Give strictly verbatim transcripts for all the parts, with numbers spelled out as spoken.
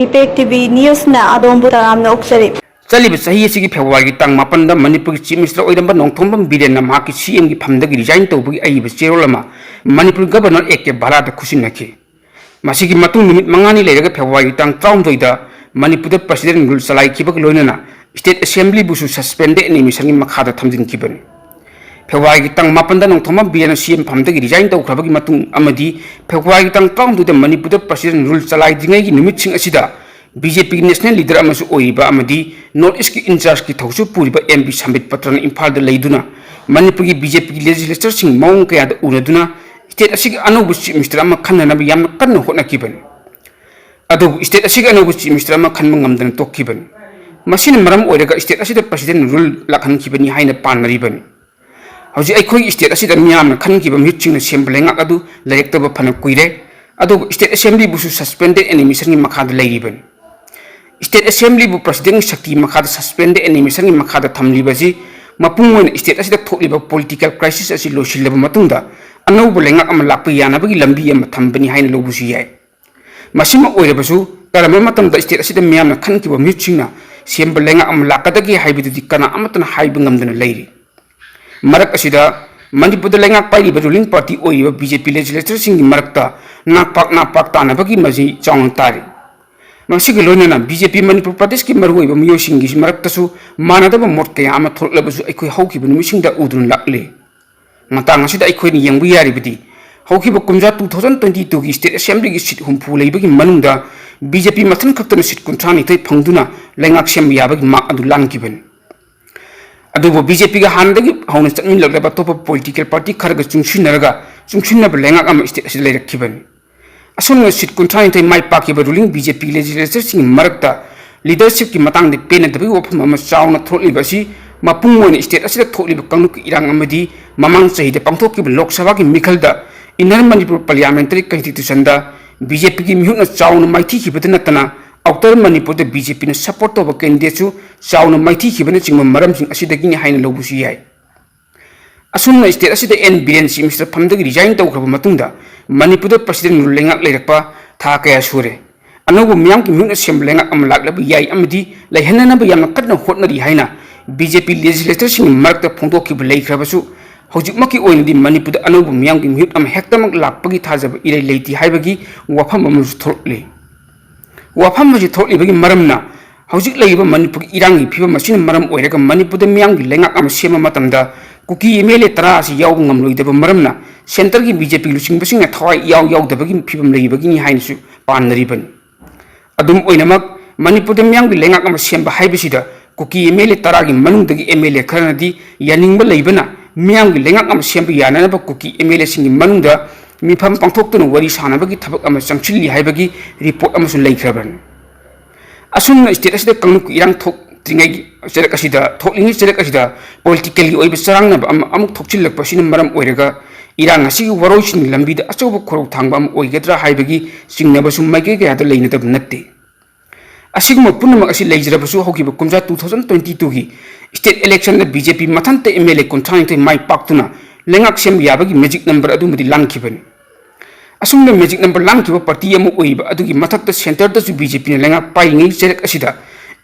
Impact T V Newsꯅ ꯑꯗꯣꯝꯕꯨ ꯇꯔꯥꯝꯅ ꯑꯣꯛꯆꯔꯤ꯫ ꯆꯠꯂꯤꯕ ꯆꯍꯤ ꯑꯁꯤꯒꯤ ꯐꯦꯕ꯭ꯔꯨꯋꯥꯔꯤꯒꯤ ꯇꯥꯡ ꯃꯥꯄꯟꯗ ꯃꯅꯤꯄꯨꯔꯒꯤ Chief Minister ꯑꯣꯏꯔꯝꯕ ꯅꯣꯡꯊꯣꯝꯕꯝ ꯕꯤꯔꯦꯟꯅ ꯃꯍꯥꯛꯀꯤ C Mꯒꯤ ꯐꯝꯗꯒꯤ resign ꯇꯧꯕꯒꯤ ꯑꯏꯕ ꯆꯦꯔꯣꯜ ꯑꯃ ꯃꯅꯤꯄꯨꯔ Governor A K ꯕꯔꯥꯗ ꯈꯨꯠꯁꯤꯟꯅꯈꯤ꯫ ꯃꯁꯤꯒꯤ ꯃꯇꯨꯡ ꯅꯨꯃꯤꯠ ꯃꯉꯥꯅꯤ ꯂꯩꯔꯒ ꯐꯦꯕ꯭ꯔꯨꯋꯥꯔꯤꯒꯤ ꯇꯥꯡ ꯇꯔꯥꯍꯨꯝꯗꯣꯏꯗ ꯃꯅꯤꯄꯨꯔꯗ President Rule ꯆꯂꯥꯏꯈꯤꯕꯒ ꯂꯣꯏꯅꯅ State Assemblyꯕꯨꯁꯨ suspended animationꯒꯤ ꯃꯈꯥꯗ ꯊꯝꯖꯤꯟꯈꯤꯕꯅꯤ꯫ ꯐꯦꯕ꯭ꯔꯨꯋꯥꯔꯤꯒꯤ ꯇꯥꯡ ꯃꯥꯄꯟꯗ ꯅꯣꯡꯊꯣꯝꯕꯝ ꯕꯤꯔꯦꯟꯅ C M ꯐꯝꯗꯒꯤ resign ꯇꯧꯈ꯭ꯔꯕꯒꯤ ꯃꯇꯨꯡ ꯑꯃꯗꯤ ꯐꯦꯕ꯭ꯔꯨꯋꯥꯔꯤꯒꯤ ꯇꯥꯡ ꯇꯔꯥꯍꯨꯝꯗꯣꯏꯗ ꯃꯅꯤꯄꯨꯔꯗ President Rule ꯆꯂꯥꯏꯗ꯭ꯔꯤꯉꯩꯒꯤ ꯅꯨꯃꯤꯠꯁꯤꯡ ꯑꯁꯤꯗ B J Pꯒꯤ national leader ꯑꯃꯁꯨ ꯑꯣꯏꯔꯤꯕ ꯑꯃꯗꯤ North Eastꯀꯤ in chargeꯀꯤ ꯊꯧꯁꯨ ꯄꯨꯔꯤꯕ M P ꯁꯝꯕꯤꯠ ꯄꯇ꯭ꯔꯅ ꯏꯝꯐꯥꯜꯗ ꯂꯩꯗꯨꯅ ꯃꯅꯤꯄꯨꯔꯒꯤ B J Pꯒꯤ legislatureꯁꯤꯡ ꯃꯑꯣꯡ ꯀꯌꯥꯗ ꯎꯅꯗꯨꯅ state ꯑꯁꯤꯒꯤ ꯑꯅꯧꯕ Chief Minister ꯑꯃ ꯈꯟꯅꯅꯕ ꯌꯥꯝꯅ ꯀꯟꯅ ꯍꯣꯠꯅꯈꯤꯕꯅꯤ꯫ ꯑꯗꯨꯕꯨ state ꯑꯁꯤꯒꯤ ꯑꯅꯧꯕ Chief Minister ꯑꯃ ꯈꯟꯕ ꯉꯝꯗꯅ ꯇꯣꯛꯈꯤꯕꯅꯤ꯫ ꯃꯁꯤꯅ ꯃꯔꯝ ꯑꯣꯏꯔꯒ state ꯑꯁꯤꯗ President Rule ꯂꯥꯛꯍꯟꯈꯤꯕꯅꯤ ꯍꯥꯏꯅ ꯄꯥꯅꯔꯤꯕꯅꯤ꯫ ꯍꯧꯖꯤꯛ ꯑꯩꯈꯣꯏꯒꯤ state ꯑꯁꯤꯗ ꯃꯤꯌꯥꯝꯅ ꯈꯟꯈꯤꯕ ꯃꯤꯍꯨꯠꯁꯤꯡꯅ ꯁꯦꯝꯕ ꯂꯩꯉꯥꯛ ꯑꯗꯨ ꯂꯩꯔꯛꯇꯕ ꯐꯅ ꯀꯨꯏꯔꯦ꯫ ꯑꯗꯨꯕꯨ state assemblyꯕꯨꯁꯨ suspended animationꯒꯤ ꯃꯈꯥꯗ ꯂꯩꯔꯤꯕꯅꯤ꯫ State Assemblyꯕꯨ Presidentꯀꯤ ꯁꯛꯇꯤ ꯃꯈꯥꯗ suspended animationꯒꯤ ꯃꯈꯥꯗ ꯊꯝꯂꯤꯕ ꯑꯁꯤ ꯃꯄꯨꯡ ꯑꯣꯏꯅ state ꯑꯁꯤꯗ ꯊꯣꯛꯂꯤꯕ political crisis ꯑꯁꯤ ꯂꯣꯏꯁꯤꯜꯂꯕ ꯃꯇꯨꯡꯗ ꯑꯅꯧꯕ ꯂꯩꯉꯥꯛ ꯑꯃ ꯂꯥꯛꯄ ꯌꯥꯅꯕꯒꯤ ꯂꯝꯕꯤ ꯑꯃ ꯊꯝꯕꯅꯤ ꯍꯥꯏꯅ ꯂꯧꯕꯁꯨ ꯌꯥꯏ꯫ ꯃꯁꯤꯃꯛ ꯑꯣꯏꯔꯕꯁꯨ, ꯀꯔꯝꯕ ꯃꯇꯝꯗ state ꯑꯁꯤꯗ ꯃꯤꯌꯥꯝꯅ ꯈꯟꯈꯤꯕ ꯃꯤꯍꯨꯠꯁꯤꯡꯅ ꯁꯦꯝꯕ ꯂꯩꯉꯥꯛ ꯑꯃ ꯂꯥꯛꯀꯗꯒꯦ ꯍꯥꯏꯕꯗꯨꯗꯤ ꯀꯅꯥ ꯑꯃꯠꯇꯅ ꯍꯥꯏꯕ ꯉꯝꯗꯅ ꯂꯩꯔꯤ꯫ ꯃꯔꯛ ꯑꯁꯤꯗ ꯃꯅꯤꯄꯨꯔꯗ ꯂꯩꯉꯥꯛ ꯄꯥꯏꯔꯤꯕ ruling party ꯑꯣꯏꯔꯤꯕ B J P legislatureꯁꯤꯡꯒꯤ ꯃꯔꯛꯇ ꯅꯥꯛꯄꯥꯛ ꯅꯥꯛꯄꯥꯛ ꯇꯥꯅꯕꯒꯤ ꯃꯁꯤ ꯆꯥꯎꯅ ꯇꯥꯔꯤ꯫ ꯃꯁꯤꯒ ꯂꯣꯏꯅꯅ B J P ꯃꯅꯤꯄꯨꯔ ꯄ꯭ꯔꯗꯦꯁꯀꯤ ꯃꯔꯨꯑꯣꯏꯕ ꯃꯤꯑꯣꯏꯁꯤꯡꯒꯤ ꯃꯔꯛꯇꯁꯨ ꯃꯥꯟꯅꯗꯕ ꯃꯣꯠ ꯀꯌꯥ ꯑꯃ ꯊꯣꯛꯂꯛꯂꯕꯁꯨ ꯑꯩꯈꯣꯏ ꯍꯧꯈꯤꯕ ꯅꯨꯃꯤꯠꯁꯤꯡꯗ ꯎꯗꯨꯅ ꯂꯥꯛꯂꯤ꯫ ꯃꯇꯥꯡ ꯑꯁꯤꯗ ꯑꯩꯈꯣꯏꯅ ꯌꯦꯡꯕ ꯌꯥꯔꯤꯕꯗꯤ ꯍꯧꯈꯤꯕ ꯀꯨꯝꯖꯥ two thousand twenty twoꯒꯤ state assemblyꯒꯤ seat ꯍꯨꯝꯐꯨ ꯂꯩꯕꯒꯤ ꯃꯅꯨꯡꯗ B J P ꯃꯊꯟ ꯈꯛꯇꯅ seat ꯀꯨꯟꯊ꯭ꯔꯥ ꯅꯤꯊꯣꯏ ꯐꯪꯗꯨꯅ ꯂꯩꯉꯥꯛ ꯁꯦꯝꯕ ꯌꯥꯕꯒꯤ ꯃꯥꯛ ꯑꯗꯨ ꯂꯥꯟꯈꯤꯕꯅꯤ꯫ ꯑꯗꯨꯕꯨ B J Pꯒ ꯍꯥꯟꯅꯗꯒꯤ ꯍꯧꯅ ꯆꯠꯃꯤꯟꯅꯂꯛꯂꯕ ꯑꯇꯣꯞꯄ political party ꯈꯔꯒ ꯆꯨꯡꯁꯤꯟꯅꯔꯒ ꯆꯨꯡꯁꯤꯟꯅꯕ ꯂꯩꯉꯥꯛ ꯑꯃ state ꯑꯁꯤꯗ ꯂꯩꯔꯛꯈꯤꯕꯅꯤ꯫ ꯑꯁꯨꯝꯅ seat ꯀꯨꯟꯊ꯭ꯔꯥ ꯅꯤꯊꯣꯏ ꯃꯥꯏ ꯄꯥꯛꯈꯤꯕ ruling B J P legislatureꯁꯤꯡꯒꯤ ꯃꯔꯛꯇ leadershipꯀꯤ ꯃꯇꯥꯡꯗ ꯄꯦꯟꯅꯗꯕꯒꯤ ꯋꯥꯐꯝ ꯑꯃ ꯆꯥꯎꯅ ꯊꯣꯛꯂꯤꯕ ꯑꯁꯤ ꯃꯄꯨꯡ ꯑꯣꯏꯅ state ꯑꯁꯤꯗ ꯊꯣꯛꯂꯤꯕ ꯀꯥꯡꯂꯨꯞꯀꯤ ꯏꯔꯥꯡ ꯑꯃꯗꯤ ꯃꯃꯥꯡ ꯆꯍꯤꯗ ꯄꯥꯡꯊꯣꯛꯈꯤꯕ ꯂꯣꯛ ꯁꯚꯥꯒꯤ ꯃꯤꯈꯜꯗ Inner Manipur Parliamentary Constitutionꯗ B J Pꯒꯤ ꯃꯤꯍꯨꯠꯅ ꯆꯥꯎꯅ ꯃꯥꯏꯊꯤꯈꯤꯕꯗ ꯅꯠꯇꯅ Outer Manipurꯗ B J Pꯅ support ꯇꯧꯕ candidateꯁꯨ ꯆꯥꯎꯅ ꯃꯥꯏꯊꯤꯈꯤꯕꯅꯆꯤꯡꯕ ꯃꯔꯝꯁꯤꯡ ꯑꯁꯤꯗꯒꯤꯅꯤ ꯍꯥꯏꯅ ꯂꯧꯕꯁꯨ ꯌꯥꯏ꯫ ꯑꯁꯨꯝꯅ state ꯑꯁꯤꯗ N Biren Chief Minister ꯐꯝꯗꯒꯤ resign ꯇꯧꯈ꯭ꯔꯕ ꯃꯇꯨꯡꯗ ꯃꯅꯤꯄꯨꯔꯗ President Rule ꯂꯩꯉꯥꯛ ꯂꯩꯔꯛꯄ ꯊꯥ ꯀꯌꯥ ꯁꯨꯔꯦ꯫ ꯑꯅꯧꯕ ꯃꯤꯌꯥꯝꯒꯤ ꯃꯤꯍꯨꯠꯅ ꯁꯦꯝꯕ ꯂꯩꯉꯥꯛ ꯑꯃ ꯂꯥꯛꯂꯕ ꯌꯥꯏ ꯑꯃꯗꯤ ꯂꯩꯍꯟꯅꯅꯕ ꯌꯥꯝꯅ ꯀꯟꯅ ꯍꯣꯠꯅꯔꯤ ꯍꯥꯏꯅ ꯕꯤ ꯖꯦ ꯄꯤ ꯂꯦꯖꯤꯁꯂꯦꯇꯔꯁꯤꯡꯒꯤ ꯃꯔꯛꯇ ꯐꯣꯡꯗꯣꯛꯈꯤꯕ ꯂꯩꯈ꯭ꯔꯕꯁꯨ, ꯍꯧꯖꯤꯛꯃꯛꯀꯤ ꯑꯣꯏꯅꯗꯤ ꯃꯅꯤꯄꯨꯔꯗ ꯑꯅꯧꯕ ꯃꯤꯌꯥꯝꯒꯤ ꯃꯤꯍꯨꯠ ꯑꯃ ꯍꯦꯛꯇꯃꯛ ꯂꯥꯛꯄꯒꯤ ꯊꯥꯖꯕ ꯏꯔꯩ ꯂꯩꯇꯦ ꯍꯥꯏꯕꯒꯤ ꯋꯥꯐꯝ ꯑꯃꯁꯨ ꯊꯣꯛꯂꯛꯂꯤ꯫ ꯋꯥꯐꯝ ꯑꯁꯤ ꯊꯣꯛꯂꯤꯕꯒꯤ ꯃꯔꯝꯅ, ꯍꯧꯖꯤꯛ ꯂꯩꯔꯤꯕ ꯃꯅꯤꯄꯨꯔꯒꯤ ꯏꯔꯥꯡꯒꯤ ꯐꯤꯕꯝ ꯑꯁꯤꯅ ꯃꯔꯝ ꯑꯣꯏꯔꯒ ꯃꯅꯤꯄꯨꯔꯗ ꯃꯤꯌꯥꯝꯒꯤ ꯂꯩꯉꯥꯛ ꯑꯃ ꯁꯦꯝꯕ ꯃꯇꯝꯗ ꯀꯨꯀꯤ ꯑꯦꯝ ꯑꯦꯜ ꯑꯦ ꯇꯔꯥ ꯑꯁꯤ ꯌꯥꯎꯕ ꯉꯝꯂꯣꯏꯗꯕ ꯃꯔꯝꯅ ꯁꯦꯟꯇꯔꯒꯤ ꯕꯤ ꯖꯦ ꯄꯤ ꯂꯨꯆꯤꯡꯕꯁꯤꯡꯅ ꯊꯋꯥꯏ ꯏꯌꯥꯎ ꯌꯥꯎꯗꯕꯒꯤ ꯐꯤꯕꯝ ꯂꯩꯔꯤꯕꯒꯤꯅꯤ ꯍꯥꯏꯅꯁꯨ ꯄꯥꯟꯅꯔꯤꯕꯅꯤ꯫ ꯑꯗꯨꯝ ꯑꯣꯏꯅꯃꯛ, ꯃꯅꯤꯄꯨꯔꯗ ꯃꯤꯌꯥꯝꯒꯤ ꯂꯩꯉꯥꯛ ꯑꯃ ꯁꯦꯝꯕ ꯍꯥꯏꯕꯁꯤꯗ ꯀꯨꯀꯤ ꯑꯦꯝ ꯑꯦꯜ ꯑꯦ ꯇꯔꯥꯒꯤ ꯃꯅꯨꯡꯗꯒꯤ ꯑꯦꯝ ꯑꯦꯜ ꯑꯦ ꯈꯔꯅꯗꯤ ꯌꯥꯅꯤꯡꯕ ꯂꯩꯕꯅ ꯃꯤꯌꯥꯝꯒꯤ ꯂꯩꯉꯥꯛ ꯑꯃ ꯁꯦꯝꯕ ꯌꯥꯅꯅꯕ ꯀꯨꯀꯤ ꯑꯦꯝ ꯑꯦꯜ ꯑꯦꯁꯤꯡꯒꯤ ꯃꯅꯨꯡꯗ ꯃꯤꯐꯝ ꯄꯥꯡꯊꯣꯛꯇꯨꯅ ꯋꯥꯔꯤ ꯁꯥꯅꯕꯒꯤ ꯊꯕꯛ ꯑꯃ ꯆꯪꯁꯤꯜꯂꯤ ꯍꯥꯏꯕꯒꯤ ꯔꯤꯄꯣꯔꯠ ꯑꯃꯁꯨ ꯂꯩꯈ꯭ꯔꯕꯅꯤ꯫ ꯑꯁꯨꯝꯅ ꯁ꯭ꯇꯦꯠ ꯑꯁꯤꯗ ꯀꯥꯡꯂꯨꯞꯀꯤ ꯏꯔꯥꯡ ꯊꯣꯛꯇ꯭ꯔꯤꯉꯩꯒꯤ ꯆꯔꯛ ꯑꯁꯤꯗ, ꯊꯣꯛꯂꯤꯉꯩ ꯆꯔꯛ ꯑꯁꯤꯗ ꯄꯣꯂꯤꯇꯤꯀꯦꯜꯒꯤ ꯑꯣꯏꯕ ꯆꯔꯥꯡꯅꯕ ꯑꯃ ꯑꯃꯨꯛ ꯊꯣꯛꯆꯤꯜꯂꯛꯄ ꯑꯁꯤꯅ ꯃꯔꯝ ꯑꯣꯏꯔꯒ ꯏꯔꯥꯡ ꯑꯁꯤꯒꯤ ꯋꯥꯔꯣꯏꯁꯤꯟꯒꯤ ꯂꯝꯕꯤꯗ ꯑꯆꯧꯕ ꯈꯨꯔꯧ ꯊꯥꯡꯕ ꯑꯃ ꯑꯣꯏꯒꯗ꯭ꯔꯥ ꯍꯥꯏꯕꯒꯤ ꯆꯤꯡꯅꯕꯁꯨ ꯃꯥꯏꯀꯩ ꯀꯌꯥꯗ ꯂꯩꯅꯗꯕ ꯅꯠꯇꯦ꯫ ꯑꯁꯤꯒꯨꯝꯕ ꯄꯨꯝꯅꯃꯛ ꯑꯁꯤ ꯂꯩꯖꯔꯕꯁꯨ, ꯍꯧꯈꯤꯕ ꯀꯨꯝꯖꯥ two thousand twenty twoꯒꯤ ꯁ꯭ꯇꯦꯠ ꯏꯂꯦꯛꯁꯟꯗ ꯕꯤ ꯖꯦ ꯄꯤ ꯃꯊꯟꯇ ꯑꯦꯝ ꯑꯦꯜ ꯑꯦ ꯀꯨꯟꯊ꯭ꯔꯥ ꯅꯤꯊꯣꯏ ꯃꯥꯏ ꯄꯥꯛꯇꯨꯅ ꯂꯩꯉꯥꯛ ꯁꯦꯝꯕ ꯌꯥꯕꯒꯤ ꯃꯦꯖꯤꯛ ꯅꯝꯕꯔ ꯑꯗꯨꯃꯗꯤ ꯂꯥꯟꯈꯤꯕꯅꯤ꯫ ꯑꯁꯨꯝꯅ ꯃꯦꯖꯤꯛ ꯅꯝꯕꯔ ꯂꯥꯟꯈꯤꯕ ꯄꯥꯔꯇꯤ ꯑꯃ ꯑꯣꯏꯕ ꯑꯗꯨꯒꯤ ꯃꯊꯛꯇ ꯁꯦꯟꯇꯔꯗꯁꯨ ꯕꯤ ꯖꯦ ꯄꯤꯅ ꯂꯩꯉꯥꯛ ꯄꯥꯏꯔꯤꯉꯩ ꯆꯩꯔꯛ ꯑꯁꯤꯗ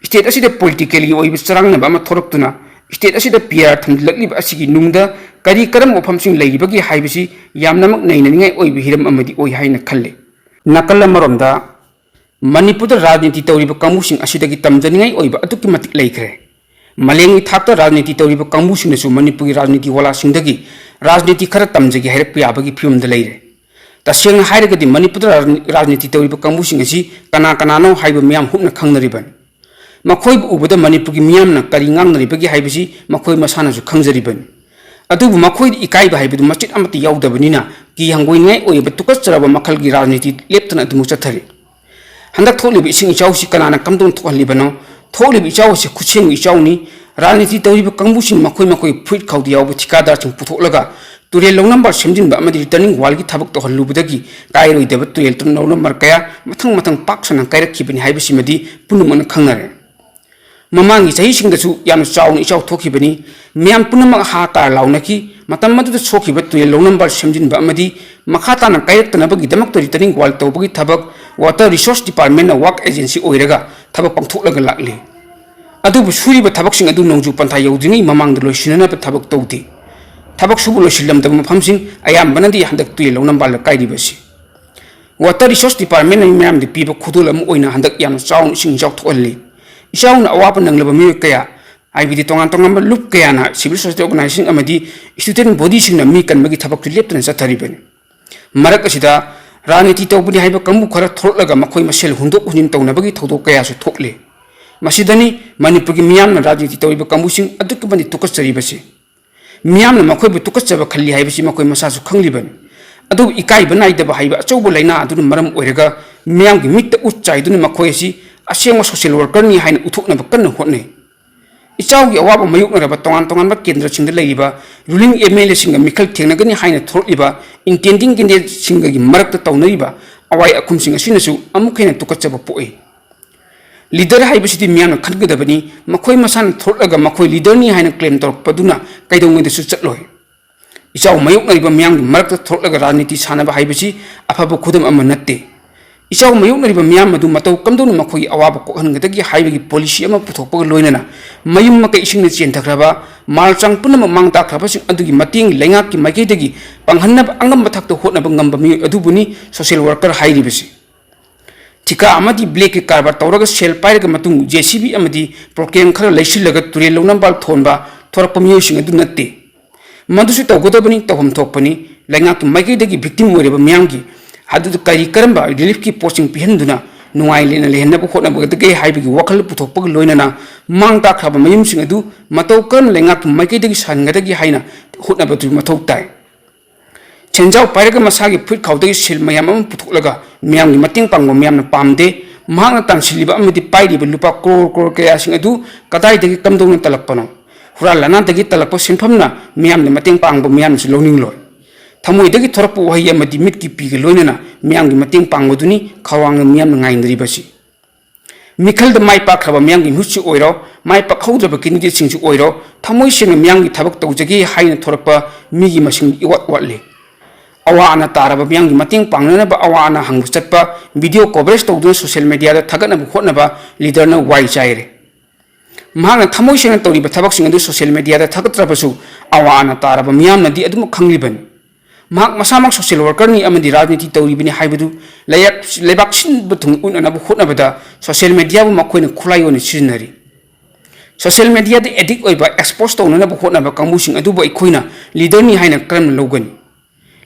ꯁ꯭ꯇꯦꯠ ꯑꯁꯤꯗ ꯄꯣꯂꯤꯇꯤꯀꯦꯜꯒꯤ ꯑꯣꯏꯕ ꯆꯔꯥꯡꯅꯕ ꯑꯃ ꯊꯣꯛꯂꯛꯇꯨꯅ ꯁ꯭ꯇꯦꯠ ꯑꯁꯤꯗ ꯄꯤ ꯑꯥꯔ ꯊꯝꯖꯤꯜꯂꯛꯂꯤꯕ ꯑꯁꯤꯒꯤ ꯅꯨꯡꯗ ꯀꯔꯤ ꯀꯔꯝꯕ ꯋꯥꯐꯝꯁꯤꯡ ꯂꯩꯔꯤꯕꯒꯦ ꯍꯥꯏꯕꯁꯤ ꯌꯥꯝꯅꯃꯛ ꯅꯩꯅꯅꯤꯡꯉꯥꯏ ꯑꯣꯏꯕ ꯍꯤꯔꯝ ꯑꯃꯗꯤ ꯑꯣꯏ ꯍꯥꯏꯅ ꯈꯜꯂꯤ꯫ ꯅꯥꯀꯜ ꯑꯃꯔꯣꯝꯗ, ꯃꯅꯤꯄꯨꯔꯗ ꯔꯥꯖꯅꯤꯇꯤ ꯇꯧꯔꯤꯕ ꯀꯥꯡꯕꯨꯁꯤꯡ ꯑꯁꯤꯗꯒꯤ ꯇꯝꯖꯅꯤꯡꯉꯥꯏ ꯑꯣꯏꯕ ꯑꯗꯨꯛꯀꯤ ꯃꯇꯤꯛ ꯂꯩꯈ꯭ꯔꯦ꯫ ꯃꯥꯂꯦꯝꯒꯤ ꯊꯥꯛꯇ ꯔꯥꯖꯅꯤꯇꯤ ꯇꯧꯔꯤꯕ ꯀꯥꯡꯕꯨꯁꯤꯡꯅꯁꯨ ꯃꯅꯤꯄꯨꯔꯒꯤ ꯔꯥꯖꯅꯤꯇꯤ ꯋꯥꯂꯥꯁꯤꯡꯗꯒꯤ ꯔꯥꯖꯅꯤꯇꯤ ꯈꯔ ꯇꯝꯖꯒꯦ ꯍꯥꯏꯔꯛꯄ ꯌꯥꯕꯒꯤ ꯐꯤꯕꯝꯗ ꯂꯩꯔꯦ꯫ ꯇꯁꯦꯡꯅ ꯍꯥꯏꯔꯒꯗꯤ ꯃꯅꯤꯄꯨꯔꯗ ꯔꯥꯖꯅꯤ-, ꯔꯥꯖꯅꯤꯇꯤ ꯇꯧꯔꯤꯕ ꯀꯥꯡꯕꯨꯁꯤꯡ ꯑꯁꯤ ꯀꯅꯥ ꯀꯅꯥꯅꯣ ꯍꯥꯏꯕ ꯃꯤꯌꯥꯝ ꯍꯨꯞꯅ ꯈꯪꯅꯔꯤꯕꯅꯤ꯫ ꯃꯈꯣꯏꯕꯨ ꯎꯕꯗ ꯃꯅꯤꯄꯨꯔꯒꯤ ꯃꯤꯌꯥꯝꯅ ꯀꯔꯤ ꯉꯥꯡꯅꯔꯤꯕꯒꯦ ꯍꯥꯏꯕꯁꯤ ꯃꯈꯣꯏ ꯃꯁꯥꯅꯁꯨ ꯈꯪꯖꯔꯤꯕꯅꯤ꯫ ꯑꯗꯨꯕꯨ ꯃꯈꯣꯏꯗ ꯏꯀꯥꯏꯕ ꯍꯥꯏꯕꯗꯨ ꯃꯆꯦꯠ ꯑꯃꯠꯇ ꯌꯥꯎꯗꯕꯅꯤꯅ ꯀꯤ ꯍꯪꯒꯣꯏꯅꯤꯡꯉꯥꯏ ꯑꯣꯏꯕ ꯇꯨꯀꯠꯆꯔꯕ ꯃꯈꯜꯒꯤ ꯔꯥꯖꯅꯤꯇꯤ ꯂꯦꯞꯇꯅ ꯑꯗꯨꯃꯛ ꯆꯠꯊꯔꯤ꯫ ꯍꯟꯗꯛ ꯊꯣꯛꯂꯤꯕ ꯏꯁꯤꯡ ꯏꯆꯥꯎꯁꯤ ꯀꯅꯥꯅ ꯀꯝꯗꯧꯅ ꯊꯣꯛꯍꯜꯂꯤꯕꯅꯣ? ꯊꯣꯛꯂꯤꯕ ꯏꯆꯥꯎ ꯑꯁꯤ ꯈꯨꯠꯁꯦꯝꯒꯤ ꯏꯆꯥꯎꯅꯤ꯫ ꯔꯥꯖꯅꯤꯇꯤ ꯇꯧꯔꯤꯕ ꯀꯥꯡꯕꯨꯁꯤꯡ ꯃꯈꯣꯏ ꯃꯈꯣꯏ ꯐꯨꯔꯤꯠ ꯈꯥꯎꯗ ꯌꯥꯎꯕ ꯊꯤꯀꯥꯗꯥꯔꯁꯤꯡ ꯄꯨꯊꯣꯛꯂꯒ ꯇꯨꯔꯦꯜ ꯂꯧꯅꯝꯕ ꯁꯦꯝꯖꯤꯟꯕ ꯑꯃꯗꯤ ꯔꯤꯇꯔꯅꯤꯡ ꯋꯥꯜꯒꯤ ꯊꯕꯛ ꯇꯧꯍꯜꯂꯨꯕꯗꯒꯤ ꯀꯥꯏꯔꯣꯏꯗꯕ ꯇꯨꯔꯦꯜ ꯂꯧꯅꯝꯕ ꯀꯌꯥ ꯃꯊꯪ ꯃꯊꯪ ꯄꯥꯛ ꯁꯟꯅ ꯀꯥꯏꯔꯛꯈꯤꯕꯅꯤ ꯍꯥꯏꯕꯁꯤꯃꯗꯤ ꯄꯨꯝꯅꯃꯛꯅ ꯈꯪꯅꯔꯦ꯫ ꯃꯃꯥꯡꯒꯤ ꯆꯍꯤꯁꯤꯡꯗꯁꯨ ꯌꯥꯝꯅ ꯆꯥꯎꯅ ꯏꯆꯥꯎ ꯊꯣꯛꯈꯤꯕꯅꯤ꯫ ꯃꯤꯌꯥꯝ ꯄꯨꯝꯅꯃꯛ ꯍꯥ ꯀꯥꯔ ꯂꯥꯎꯅꯈꯤ꯫ ꯃꯇꯝ ꯑꯗꯨꯗ ꯁꯣꯛꯈꯤꯕ ꯇꯨꯔꯦꯜ ꯂꯧꯅꯝꯕ ꯁꯦꯝꯖꯤꯟꯕ ꯑꯃꯗꯤ ꯃꯈꯥ ꯇꯥꯅ ꯀꯥꯏꯔꯛꯇꯅꯕꯒꯤꯗꯃꯛꯇ ꯔꯤꯇꯔꯅꯤꯡ ꯋꯥꯜ ꯇꯧꯕꯒꯤ ꯊꯕꯛ Water Resource Department ꯅ work agency ꯑꯣꯏꯔꯒ ꯊꯕꯛ ꯄꯥꯡꯊꯣꯛꯂꯒ ꯂꯥꯛꯂꯤ꯫ ꯑꯗꯨꯕꯨ ꯁꯨꯔꯤꯕ ꯊꯕꯛꯁꯤꯡ ꯑꯗꯨ ꯅꯣꯡꯖꯨ ꯄꯟꯊꯥ ꯌꯧꯗ꯭ꯔꯤꯉꯩ ꯃꯃꯥꯡꯗ ꯂꯣꯏꯁꯤꯟꯅꯅꯕ ꯊꯕꯛ ꯇꯧꯗꯦ꯫ ꯊꯕꯛ ꯁꯨꯕ ꯂꯣꯏꯁꯤꯜꯂꯝꯗꯕ ꯃꯐꯝꯁꯤꯡ ꯑꯌꯥꯝꯕꯅꯗꯤ ꯍꯟꯗꯛ ꯇꯨꯔꯦꯜ ꯂꯧꯅꯝꯕꯥꯜꯗ ꯀꯥꯏꯔꯤꯕꯁꯤ꯫ Water Resource Department ꯅ ꯃꯤꯌꯥꯝꯗ ꯄꯤꯕ ꯈꯨꯗꯣꯜ ꯑꯃ ꯑꯣꯏꯅ ꯍꯟꯗꯛ ꯌꯥꯝꯅ ꯆꯥꯎꯅ ꯏꯁꯤꯡ ꯏꯆꯥꯎ ꯊꯣꯛꯍꯜꯂꯤ꯫ ꯏꯆꯥꯎꯅ ꯑꯋꯥꯕ ꯅꯪꯂꯕ ꯃꯤꯑꯣꯏ ꯀꯌꯥ, ꯍꯥꯏꯕꯗꯤ ꯇꯣꯉꯥꯟ ꯇꯣꯉꯥꯟꯕ ꯂꯨꯞ ꯀꯌꯥꯅ civil society organization ꯑꯃꯗꯤ student body ꯁꯤꯡꯅ ꯃꯤ ꯀꯟꯕꯒꯤ ꯊꯕꯛꯁꯨ ꯂꯦꯞꯇꯅ ꯆꯠꯊꯔꯤꯕꯅꯤ꯫ ꯃꯔꯛ ꯑꯁꯤꯗ ꯔꯥꯖꯅꯤꯇꯤ ꯇꯧꯕꯅꯤ ꯍꯥꯏꯕ ꯀꯥꯡꯕꯨ ꯈꯔ ꯊꯣꯔꯛꯂꯒ ꯃꯈꯣꯏ ꯃꯁꯦꯜ ꯍꯨꯟꯗꯣꯛ ꯍꯨꯟꯖꯤꯟ ꯇꯧꯅꯕꯒꯤ ꯊꯧꯗꯣꯛ ꯀꯌꯥꯁꯨ ꯊꯣꯛꯂꯤ꯫ ꯃꯁꯤꯗꯅꯤ ꯃꯅꯤꯄꯨꯔꯒꯤ ꯃꯤꯌꯥꯝꯅ ꯔꯥꯖꯅꯤꯇꯤ ꯇꯧꯔꯤꯕ ꯀꯥꯡꯕꯨꯁꯤꯡ ꯑꯗꯨꯛꯀꯤ ꯃꯇꯤꯛ ꯇꯨꯀꯠꯆꯔꯤꯕꯁꯤ꯫ ꯃꯤꯌꯥꯝꯅ ꯃꯈꯣꯏꯕꯨ ꯇꯨꯀꯠꯆꯕ ꯈꯜꯂꯤ ꯍꯥꯏꯕꯁꯤ ꯃꯈꯣꯏ ꯃꯁꯥꯁꯨ ꯈꯪꯂꯤꯕꯅꯤ꯫ ꯑꯗꯨꯕꯨ ꯏꯀꯥꯏꯕ ꯅꯥꯏꯗꯕ ꯍꯥꯏꯕ ꯑꯆꯧꯕ ꯂꯥꯏꯅꯥ ꯑꯗꯨꯅ ꯃꯔꯝ ꯑꯣꯏꯔꯒ ꯃꯤꯌꯥꯝꯒꯤ ꯃꯤꯠꯇ ꯎꯠ ꯆꯥꯏꯗꯨꯅ ꯃꯈꯣꯏ ꯑꯁꯤ ꯑꯁꯦꯡꯕ social worker ꯅꯤ ꯍꯥꯏꯅ ꯎꯠꯊꯣꯛꯅꯕ ꯀꯟꯅ ꯍꯣꯠꯅꯩ꯫ ꯏꯆꯥꯎꯒꯤ ꯑꯋꯥꯕ ꯃꯥꯌꯣꯛꯅꯔꯕ ꯇꯣꯉꯥꯟ ꯇꯣꯉꯥꯟꯕ ꯀꯦꯟꯗ꯭ꯔꯁꯤꯡꯗ ꯂꯩꯔꯤꯕ ruling M L A ꯁꯤꯡꯒ ꯃꯤꯈꯜ ꯊꯦꯡꯅꯒꯅꯤ ꯍꯥꯏꯅ ꯊꯣꯔꯛꯂꯤꯕ intending candidate ꯁꯤꯡꯒꯒꯤ ꯃꯔꯛꯇ ꯇꯧꯅꯔꯤꯕ ꯑꯋꯥꯏ ꯑꯈꯨꯝꯁꯤꯡ ꯑꯁꯤꯅꯁꯨ ꯑꯃꯨꯛ ꯍꯦꯟꯅ ꯇꯨꯀꯠꯆꯕ ꯄꯣꯛꯏ꯫ Leader ꯍꯥꯏꯕꯁꯤꯗꯤ ꯃꯤꯌꯥꯝꯅ ꯈꯟꯒꯗꯕꯅꯤ, ꯃꯈꯣꯏ ꯃꯁꯥꯅ ꯊꯣꯔꯛꯂꯒ ꯃꯈꯣꯏ leader ꯅꯤ ꯍꯥꯏꯅ claim ꯇꯧꯔꯛꯄꯗꯨꯅ ꯀꯩꯗꯧꯉꯩꯗꯁꯨ ꯆꯠꯂꯣꯏ꯫ ꯏꯆꯥꯎ ꯃꯥꯌꯣꯛꯅꯔꯤꯕ ꯃꯤꯌꯥꯝꯒꯤ ꯃꯔꯛꯇ ꯊꯣꯔꯛꯂꯒ ꯔꯥꯖꯅꯤꯇꯤ ꯁꯥꯟꯅꯕ ꯍꯥꯏꯕꯁꯤ ꯑꯐꯕ ꯈꯨꯗꯝ ꯑꯃ ꯅꯠꯇꯦ꯫ ꯏꯆꯥꯎ ꯃꯥꯌꯣꯛꯅꯔꯤꯕ ꯃꯤꯌꯥꯝ ꯑꯗꯨ ꯃꯇꯧ ꯀꯝꯗꯧꯅ ꯃꯈꯣꯏꯒꯤ ꯑꯋꯥꯕ ꯀꯣꯛꯍꯟꯒꯗꯒꯦ ꯍꯥꯏꯕꯒꯤ policy ꯑꯃ ꯄꯨꯊꯣꯛꯄꯒ ꯂꯣꯏꯅꯅ ꯃꯌꯨꯝ ꯃꯀꯩ ꯏꯁꯤꯡꯅ ꯆꯦꯟꯊꯈ꯭ꯔꯕ, ꯃꯥꯜ ꯆꯥꯡ ꯄꯨꯝꯅꯃꯛ ꯃꯥꯡ ꯇꯥꯛꯈ꯭ꯔꯕꯁꯤꯡ ꯑꯗꯨꯒꯤ ꯃꯇꯦꯡ ꯂꯩꯉꯥꯛꯀꯤ ꯃꯥꯏꯀꯩꯗꯒꯤ ꯄꯥꯡꯍꯟꯅꯕ ꯑꯉꯝꯕ ꯊꯥꯛꯇ ꯍꯣꯠꯅꯕ ꯉꯝꯕ ꯃꯤꯑꯣꯏ ꯑꯗꯨꯕꯨꯅꯤ social worker ꯍꯥꯏꯔꯤꯕꯁꯤ꯫ ꯊꯤꯀꯥ ꯑꯃꯗꯤ black ꯀꯤ ꯀꯔꯕꯥꯔ ꯇꯧꯔꯒ ꯁꯦꯜ ꯄꯥꯏꯔꯒ ꯃꯇꯨꯡ J C B ꯑꯃꯗꯤ proclaim ꯈꯔ ꯂꯩꯁꯤꯜꯂꯒ ꯇꯨꯔꯦꯜ ꯂꯧꯅꯝꯕꯥꯜ ꯊꯣꯟꯕ ꯊꯣꯔꯛꯄ ꯃꯤꯑꯣꯏꯁꯤꯡ ꯑꯗꯨ ꯅꯠꯇꯦ꯫ ꯃꯗꯨꯁꯨ ꯇꯧꯒꯗꯕꯅꯤ, ꯇꯧꯐꯝ ꯊꯣꯛꯄꯅꯤ꯫ ꯂꯩꯉꯥꯛꯀꯤ ꯃꯥꯏꯀꯩꯗꯒꯤ victim ꯑꯣꯏꯔꯕ ꯃꯤꯌꯥꯝꯒꯤ ꯑꯗꯨꯗ ꯀꯔꯤ ꯀꯔꯝꯕ relief ꯀꯤ ꯄꯣꯠꯁꯤꯡ ꯄꯤꯍꯟꯗꯨꯅ ꯅꯨꯡꯉꯥꯏ ꯂꯩꯅ ꯂꯩꯍꯟꯅꯕ ꯍꯣꯠꯅꯕꯒꯗꯒꯦ ꯍꯥꯏꯕꯒꯤ ꯋꯥꯈꯜ ꯄꯨꯊꯣꯛꯄꯒ ꯂꯣꯏꯅꯅ ꯃꯥꯡ ꯇꯥꯛꯈ꯭ꯔꯕ ꯃꯌꯨꯝꯁꯤꯡ ꯑꯗꯨ ꯃꯇꯧ ꯀꯔꯝꯅ ꯂꯩꯉꯥꯛꯀꯤ ꯃꯥꯏꯀꯩꯗꯒꯤ ꯁꯥꯍꯟꯒꯗꯒꯦ ꯍꯥꯏꯅ ꯍꯣꯠꯅꯕꯗꯨ ꯃꯊꯧ ꯇꯥꯏ꯫ ꯁꯦꯟꯖꯥꯎ ꯄꯥꯏꯔꯒ ꯃꯁꯥꯒꯤ ꯐꯨꯔꯤꯠ ꯈꯥꯎꯗꯒꯤ ꯁꯦꯜ ꯃꯌꯥꯝ ꯑꯃ ꯄꯨꯊꯣꯛꯂꯒ ꯃꯤꯌꯥꯝꯒꯤ ꯃꯇꯦꯡ ꯄꯥꯡꯕ ꯃꯤꯌꯥꯝꯅ ꯄꯥꯝꯗꯦ꯫ ꯃꯍꯥꯛꯅ ꯇꯥꯟꯁꯤꯜꯂꯤꯕ ꯑꯃꯗꯤ ꯄꯥꯏꯔꯤꯕ ꯂꯨꯄꯥ ꯀ꯭ꯔꯣꯔ ꯀ꯭ꯔꯣꯔ ꯀꯌꯥꯁꯤꯡ ꯑꯗꯨ ꯀꯗꯥꯏꯗꯒꯤ ꯀꯝꯗꯧꯅ ꯇꯜꯂꯛꯄꯅꯣ? ꯍꯨꯔꯥꯟ ꯂꯥꯟꯅꯥꯗꯒꯤ ꯇꯜꯂꯛꯄ ꯁꯦꯟꯐꯝꯅ ꯃꯤꯌꯥꯝꯅ ꯃꯇꯦꯡ ꯄꯥꯡꯕ ꯃꯤꯌꯥꯝꯅꯁꯨ ꯂꯧꯅꯤꯡꯂꯣꯏ꯫ ꯊꯃꯣꯏꯗꯒꯤ ꯊꯣꯔꯛꯄ ꯋꯥꯍꯩ ꯑꯃꯗꯤ ꯃꯤꯠꯀꯤ ꯄꯤꯒ ꯂꯣꯏꯅꯅ ꯃꯤꯌꯥꯝꯒꯤ ꯃꯇꯦꯡ ꯄꯥꯡꯕꯗꯨꯅꯤ ꯈꯧꯔꯥꯡꯅ ꯃꯤꯌꯥꯝꯅ ꯉꯥꯏꯅꯔꯤꯕꯁꯤ꯫ ꯃꯤꯈꯜꯗ ꯃꯥꯏ ꯄꯥꯛꯈ꯭ꯔꯕ ꯃꯤꯌꯥꯝꯒꯤ ꯃꯤꯍꯨꯠꯁꯨ ꯑꯣꯏꯔꯣ, ꯃꯥꯏ ꯄꯥꯛꯍꯧꯗ꯭ꯔꯕ candidate ꯁꯤꯡꯁꯨ ꯑꯣꯏꯔꯣ, ꯊꯃꯣꯏ ꯁꯦꯡꯅ ꯃꯤꯌꯥꯝꯒꯤ ꯊꯕꯛ ꯇꯧꯖꯒꯦ ꯍꯥꯏꯅ ꯊꯣꯔꯛꯄ ꯃꯤꯒꯤ ꯃꯁꯤꯡ ꯏꯋꯥꯠ ꯋꯥꯠꯂꯤ꯫ ꯑꯋꯥ ꯑꯅꯥ ꯇꯥꯔꯕ ꯃꯤꯌꯥꯝꯒꯤ ꯃꯇꯦꯡ ꯄꯥꯡꯅꯅꯕ ꯑꯋꯥ ꯑꯅꯥ ꯍꯪꯕ ꯆꯠꯄ, video coverage ꯇꯧꯗꯨꯅ social media ꯗ ꯊꯥꯒꯠꯅꯕ ꯍꯣꯠꯅꯕ leader ꯅ ꯋꯥꯏ ꯆꯥꯏꯔꯦ꯫ ꯃꯍꯥꯛꯅ ꯊꯃꯣꯏ ꯁꯦꯡꯅ ꯇꯧꯔꯤꯕ ꯊꯕꯛꯁꯤꯡ ꯑꯗꯨ social media ꯗ ꯊꯥꯒꯠꯇ꯭ꯔꯕꯁꯨ, ꯑꯋꯥ ꯑꯅꯥ ꯇꯥꯔꯕ ꯃꯤꯌꯥꯝꯅꯗꯤ ꯑꯗꯨꯃꯛ ꯈꯪꯂꯤꯕꯅꯤ꯫ ꯃꯍꯥꯛ ꯃꯁꯥꯃꯛ social worker ꯅꯤ ꯑꯃꯗꯤ ꯔꯥꯖꯅꯤꯇꯤ ꯇꯧꯔꯤꯕꯅꯤ ꯍꯥꯏꯕꯗꯨ ꯂꯩꯌꯥꯛ-, ꯂꯩꯕꯥꯛ ꯁꯤꯟꯕ ꯊꯨꯡꯅ ꯎꯠꯅꯅꯕ ꯍꯣꯠꯅꯕꯗ social media ꯕꯨ ꯃꯈꯣꯏꯅ ꯈꯨꯠꯂꯥꯏ ꯑꯣꯏꯅ ꯁꯤꯖꯤꯟꯅꯔꯤ꯫ Social media ꯗ addict ꯑꯣꯏꯕ, expose ꯇꯧꯅꯅꯕ ꯍꯣꯠꯅꯕ ꯀꯥꯡꯕꯨꯁꯤꯡ ꯑꯗꯨꯕꯨ ꯑꯩꯈꯣꯏꯅ leader ꯅꯤ ꯍꯥꯏꯅ ꯀꯔꯝꯅ ꯂꯧꯒꯅꯤ?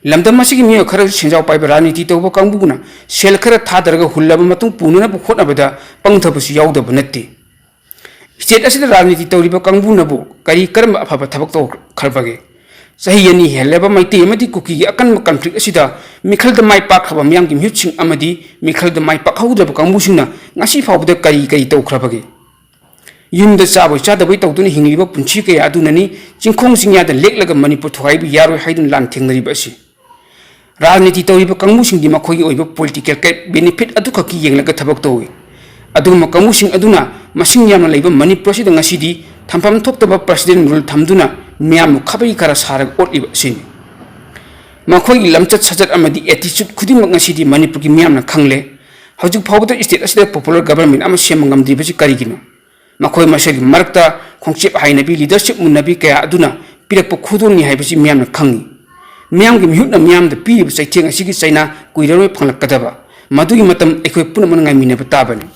ꯂꯝꯗꯝ ꯑꯁꯤꯒꯤ ꯃꯤꯑꯣꯏ ꯈꯔ ꯁꯦꯟꯖꯥꯎ ꯄꯥꯏꯕ ꯔꯥꯖꯅꯤꯇꯤ ꯇꯧꯕ ꯀꯥꯡꯕꯨꯅ ꯁꯦꯜ ꯈꯔ ꯊꯥꯗꯔꯒ ꯍꯨꯜꯂꯕ ꯃꯇꯨꯡ ꯄꯨꯅꯅꯕ ꯍꯣꯠꯅꯕꯗ ꯄꯪꯊꯕꯁꯨ ꯌꯥꯎꯗꯕ ꯅꯠꯇꯦ꯫ State ꯑꯁꯤꯗ ꯔꯥꯖꯅꯤꯇꯤ ꯇꯧꯔꯤꯕ ꯀꯥꯡꯕꯨꯅꯕꯨ ꯀꯔꯤ ꯀꯔꯝꯕ ꯑꯐꯕ ꯊꯕꯛ ꯇꯧꯈ꯭ꯔꯕꯒꯦ? ꯆꯍꯤ ꯑꯅꯤ ꯍꯦꯜꯂꯕ ꯃꯩꯇꯩ ꯑꯃꯗꯤ ꯀꯨꯀꯤꯒꯤ ꯑꯀꯟꯕ conflict ꯑꯁꯤꯗ ꯃꯤꯈꯜꯗ ꯃꯥꯏ ꯄꯥꯛꯈ꯭ꯔꯕ ꯃꯤꯌꯥꯝꯒꯤ ꯃꯤꯍꯨꯠꯁꯤꯡ ꯑꯃꯗꯤ ꯃꯤꯈꯜꯗ ꯃꯥꯏ ꯄꯥꯛꯍꯧꯗ꯭ꯔꯕ ꯀꯥꯡꯕꯨꯁꯤꯡꯅ ꯉꯁꯤ ꯐꯥꯎꯕꯗ ꯀꯔꯤ ꯀꯔꯤ ꯇꯧꯈ꯭ꯔꯕꯒꯦ? ꯌꯨꯝꯗ ꯆꯥꯕꯣꯏ ꯆꯥꯗꯕꯣꯏ ꯇꯧꯗꯨꯅ ꯍꯤꯡꯂꯤꯕ ꯄꯨꯟꯁꯤ ꯀꯌꯥ ꯑꯗꯨꯅꯅꯤ ꯆꯤꯡꯈꯣꯡ ꯆꯤꯡꯌꯥꯗ ꯂꯦꯛꯂꯒ ꯃꯅꯤꯄꯨꯔ ꯊꯨꯒꯥꯏꯕ ꯌꯥꯔꯣꯏ ꯍꯥꯏꯗꯨꯅ ꯂꯥꯟ ꯊꯦꯡꯅꯔꯤꯕ ꯑꯁꯤ꯫ ꯔꯥꯖꯅꯤꯇꯤ ꯇꯧꯔꯤꯕ ꯀꯥꯡꯕꯨꯁꯤꯡꯗꯤ ꯃꯈꯣꯏꯒꯤ ꯑꯣꯏꯕ political benefit ꯑꯗꯨꯈꯛꯀꯤ ꯌꯦꯡꯂꯒ ꯊꯕꯛ ꯇꯧꯏ꯫ ꯑꯗꯨꯒꯨꯝꯕ ꯀꯥꯡꯕꯨꯁꯤꯡ ꯑꯗꯨꯅ ꯃꯁꯤꯡ ꯌꯥꯝꯅ ꯂꯩꯕ ꯃꯅꯤꯄꯨꯔ ꯑꯁꯤꯗ ꯉꯁꯤꯗꯤ ꯊꯝꯐꯝ ꯊꯣꯛꯇꯕ president rule ꯊꯝꯗꯨꯅ ꯃꯤꯌꯥꯝꯕꯨ ꯈꯥꯕꯩ ꯈꯔ ꯁꯥꯔꯒ ꯑꯣꯠꯂꯤꯕ ꯑꯁꯤꯅꯤ꯫ ꯃꯈꯣꯏꯒꯤ ꯂꯝꯆꯠ ꯁꯥꯖꯠ ꯑꯃꯗꯤ attitude ꯈꯨꯗꯤꯡꯃꯛ ꯉꯁꯤꯗꯤ ꯃꯅꯤꯄꯨꯔꯒꯤ ꯃꯤꯌꯥꯝꯅ ꯈꯪꯂꯦ꯫ ꯍꯧꯖꯤꯛ ꯐꯥꯎꯕꯗ state ꯑꯁꯤꯗ popular government ꯑꯃ ꯁꯦꯝꯕ ꯉꯝꯗ꯭ꯔꯤꯕꯁꯤ ꯀꯔꯤꯒꯤꯅꯣ? ꯃꯈꯣꯏ ꯃꯁꯦꯜꯒꯤ ꯃꯔꯛꯇ ꯈꯣꯡꯆꯦꯞ ꯍꯥꯏꯅꯕꯤ, leadership ꯃꯨꯟꯅꯕꯤ ꯀꯌꯥ ꯑꯗꯨꯅ ꯄꯤꯔꯛꯄ ꯈꯨꯗꯣꯜꯅꯤ ꯍꯥꯏꯕꯁꯤ ꯃꯤꯌꯥꯝꯅ ꯈꯪꯏ꯫ ꯃꯤꯌꯥꯝꯒꯤ ꯃꯤꯍꯨꯠꯅ ꯃꯤꯌꯥꯝꯗ ꯄꯤꯔꯤꯕ ꯆꯩꯊꯦꯡ ꯑꯁꯤꯒꯤ ꯆꯩꯅꯥ ꯀꯨꯏꯔꯔꯣꯏ ꯐꯪꯂꯛꯀꯗꯕ꯫ ꯃꯗꯨꯒꯤ ꯃꯇꯝ ꯑꯩꯈꯣꯏ ꯄꯨꯝꯅꯃꯛꯅ ꯉꯥꯏꯃꯤꯟꯅꯕ ꯇꯥꯕꯅꯤ꯫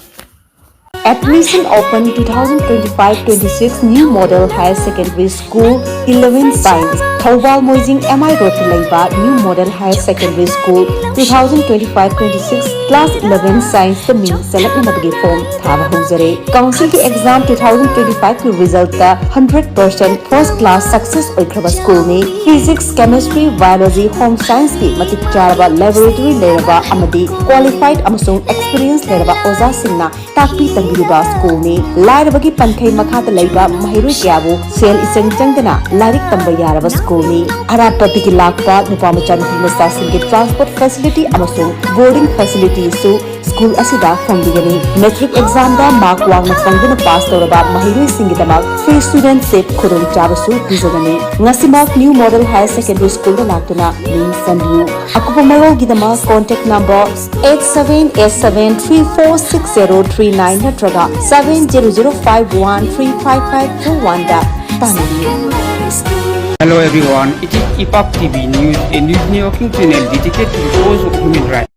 Admission open twenty twenty-five twenty-six New Model Higher Secondary School eleven Science, Thoubal Moijing M I Road ꯇ ꯂꯩꯕ New Model Higher Secondary School two thousand twenty-five twenty-six Class eleven Science ꯇ ꯃꯤꯡ ꯆꯜꯂꯛꯅꯕꯒꯤ form ꯊꯥꯕ ꯍꯧꯖꯔꯦ꯫ Council ꯒꯤ exam two thousand twenty-five ꯀꯤ result ꯇ hundred percent first class success ꯑꯣꯏꯈ꯭ꯔꯕ school ꯅꯤ꯫ Physics, Chemistry, Biology, Home Science ꯀꯤ ꯃꯇꯤꯛ ꯆꯥꯔꯕ laboratory ꯂꯩꯔꯕ ꯑꯃꯗꯤ qualified ꯑꯃꯁꯨꯡ experience ꯂꯩꯔꯕ ꯑꯣꯖꯥꯁꯤꯡꯅ ꯇꯥꯛꯄꯤ ꯇꯝꯕꯤ ꯌꯨꯕ ꯁ꯭ꯀꯨꯜꯅꯤ꯫ ꯂꯥꯏꯔꯕꯒꯤ ꯄꯟꯈꯩ ꯃꯈꯥꯗ ꯂꯩꯕ ꯃꯍꯩꯔꯣꯏ ꯀꯌꯥꯕꯨ ꯁꯦꯜ ꯏꯆꯪ ꯆꯪꯗꯅ ꯂꯥꯏꯔꯤꯛ ꯇꯝꯕ ꯌꯥꯔꯕ ꯁ꯭ꯀꯨꯜꯅꯤ꯫ ꯑꯔꯥꯞꯄꯗꯒꯤ ꯂꯥꯛꯄ ꯅꯨꯄꯥ ꯃꯆꯥ ꯅꯨꯄꯤ ꯃꯆꯥꯁꯤꯡꯒꯤ transport facility ꯑꯃꯁꯨꯡ boarding facilityꯁꯨ ꯁ꯭ꯀꯨꯜ ꯑꯁꯤꯗ ꯐꯪꯕꯤꯒꯅꯤ꯫ Matric examꯗ mark ꯋꯥꯡꯅ ꯐꯪꯗꯨꯅ pass ꯇꯧꯔꯕ ꯃꯍꯩꯔꯣꯏꯁꯤꯡꯒꯤꯗꯃꯛ free studentship ꯈꯨꯗꯣꯡꯆꯥꯕꯁꯨ ꯄꯤꯖꯒꯅꯤ꯫ ꯉꯁꯤꯃꯛ New Model Higher Secondary Schoolꯗ ꯂꯥꯛꯇꯨꯅ ꯃꯤꯡ ꯆꯟꯕꯤꯌꯨ꯫ ꯑꯀꯨꯞꯄ ꯃꯔꯣꯜꯒꯤꯗꯃꯛ contact number eight seven eight seven three four six zero three nine ꯅꯠꯇ꯭ꯔꯒ seven zero zero five one three five five two oneꯗ ꯄꯥꯟꯕꯤꯌꯨ꯫ Hello everyone, it is Ipak T V News, a news networking channel dedicated to the cause of human rights.